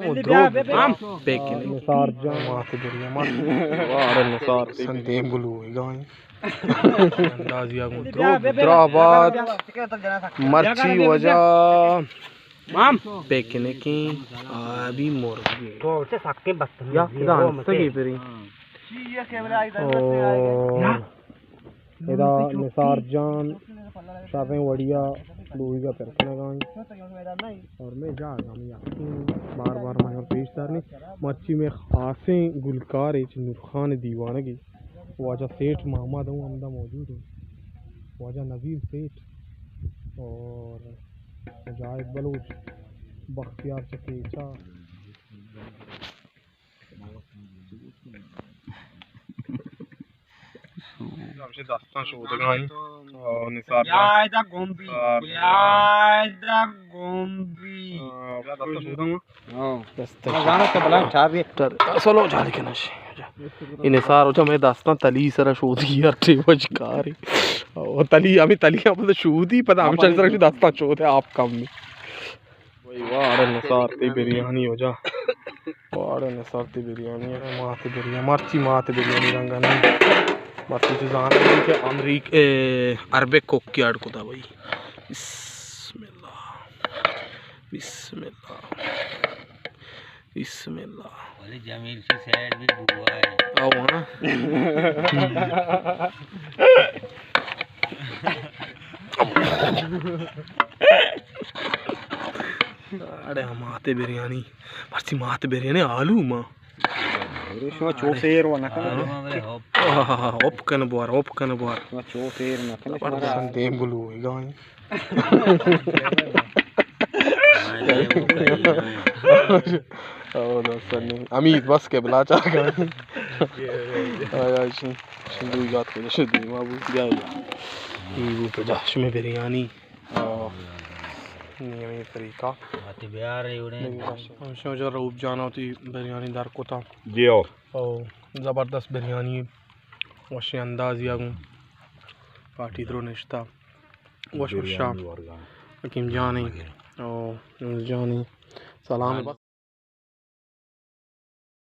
او درو ہم پیکنک۔ نثار جان۔ مات دریا مات۔ وار نثار۔ سندیم بلو گائیں۔ اندازیا گوں درو درا بات۔ مرچی وجہ۔ ہم۔ پیکنکیں آبی مرگی۔ تو اسے سکیں بدتمیزی یا ہے، خدا وہ ہنسگی مجھے۔ پری۔ او۔ ادا نثار جان شریں وڑیا لوہیگا پر کنگا انت۔ اور میں جاگہ ہم یقین بار بار میں پیش دارنی۔ مرچی میں خاصیں گلکار اچ نور خان دیوانگی، واجہ سیٹھ محمد ہوں ہمدا موجود ہیں، واجہ نذیر سیٹھ اور مجاہد بلوچ، بختیار چکیچا۔ ہمشی دستاں شودگا ہیں۔ آ، نثار جان۔ بیائے دا گومبی۔ نثار جان۔ بیائے دا گومبی۔ آ، دستاں شودگا ہیں۔ ہاں۔ دستاں۔ ہاں، زانو تو بلا چار بھی۔ ٹر-، سلو جاری کنش۔ اے نثار ہو جا میں دستاں تلی سرا شودی یار ٹی وجکاری۔ او تلی، ہمیں تلی ہم تو شودی، پتہ ہمشی سرا دستاں شودے آپ کم نہیں۔ بھائی، واڑ نثار تی بریانی ہو جا۔ واڑ نثار تی بریانی، ارے مات بریانی، مرچی مات بریانی رنگا نہیں۔ مرچی تو زانتے ہیں کہ امریک-، اے، عربک کوک کی اڈ کتا بھائی۔ بسم اللہ۔ بسم اللہ۔ بسم اللہ۔ ولی جمیل کی سائیڈ بھی بوا ہے۔ آؤ ہاں۔ اڑے ہم آتے بریانی۔ مرچی مات بریانی آلو ما۔ شما چو سیر و نکن۔ آہا، اوپ کن بوار، اوپ کن بوار۔ شما چو سیر نکن۔ زبردست۔ دیم بلو گائیں۔ او دستاں نہیں۔ امید بس کہ بلا چاہ گائیں۔ آیا شن، شن دوی گات کو شدی ما بو گیا۔ یہ بو پہ جا شمے بریانی۔ آہ، نی ہمے طریقہ۔ آتی بیار ریوڑیں۔ ہمشی وجہ رؤف جان وتی بریانی در کتا۔ جی ہو۔ او زبردست بریانی، وشیں اندازیا گوں پارٹی درو نشتا۔ وش وشا۔ بریانی ورگا۔ حکیم جانی۔ او یونس جانی۔ سلام۔